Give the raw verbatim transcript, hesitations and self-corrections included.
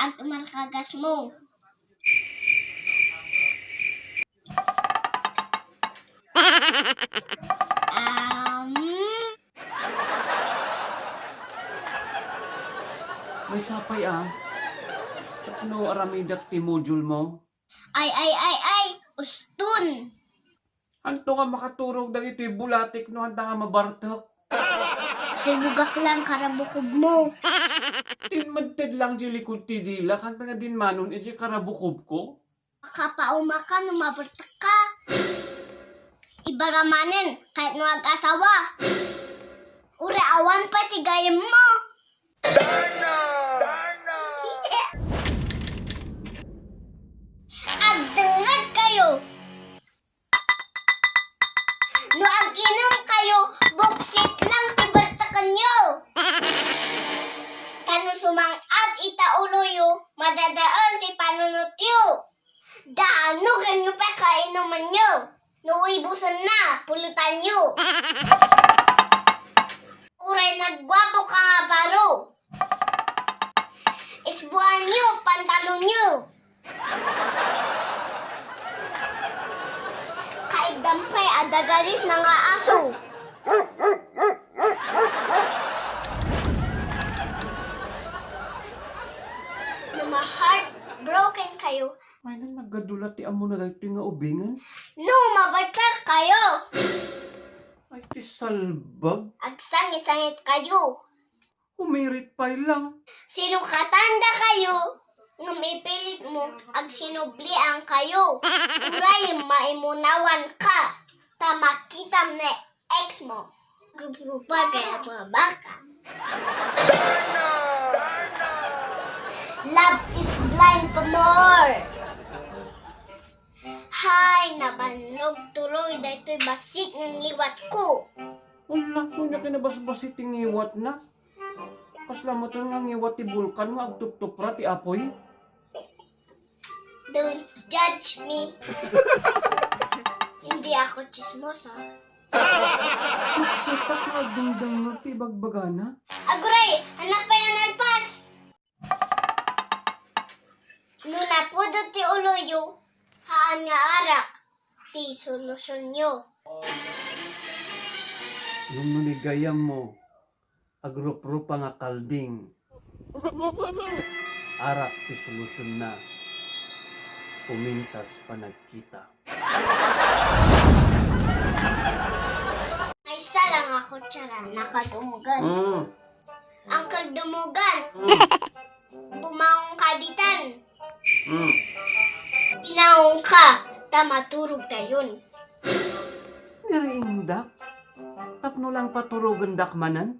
Agtumarkagas mo. Um, Maysa pay a. Tapno aramidek ti module mo. Ay, ay, ay, ay, uston. Anto nga makaturog dagitoy bulatik no anta nga mabartek? Sibugak lang karabukobmo. Tinmedted lang di likod ti dila, ken nga dinmanon iti karabukobko. Makapauma ka no mabartek ka. Ibaga manen, ket no ag-asawa. Uray awan pay ti gayyemmo. Agdengngeg kayo. No ag-inum kayo, buksit lang ti bartekenyo. Ta no sumang-at ita uloyo, madadael ti panunotyo. Daano kenyo pay kainumanyo. No uy busenna, pulutanyo. Uray nagguapo ka nga baro. Isbuanyo, pantalonyo. Kaiddam pay a dagalis na nga aso. No ma-heartbroken kayo. Ay, naggadula ti ammona daytoy nga ubingen? No mabartek kayo. Ay, ti salbag. Agsangit-sangit kayo. Umirit pay lang. Sinungkatanda kayo, ngem ipilit mo, agsinublian kayo. Uray maimunawan ka, ta makitam ni ex mo. Grup-grupa kaya mga baka. Love is blind pa more. Hay, nabannog tuloy daytoy bassit nga ngiwat ko. Wala, no niya kinabasbasi ti ngiwat na. Kasla met nga ngiwat ti bulkan nga agtuptupra ti apoy. Don't judge me. Hindi ako chismosa. Sitak nga agdengdengngeg ti ibagbagana. Aguray, anak pa yan, alpas! No napudot ti uloyo, haan nga arak ti solusyonyo. Ngem no ni gayammo, agruprupa nga kalding, arak ti solusyonna, pumintas panagkita. Maysa lang a kutsara, nakadumugan. Mm. Ang kagdumugan. Mm. Bumangon ka ditan. Mm. Binangon ka, ta maturog kayon. Nariindak, tapno lang paturogendak manen.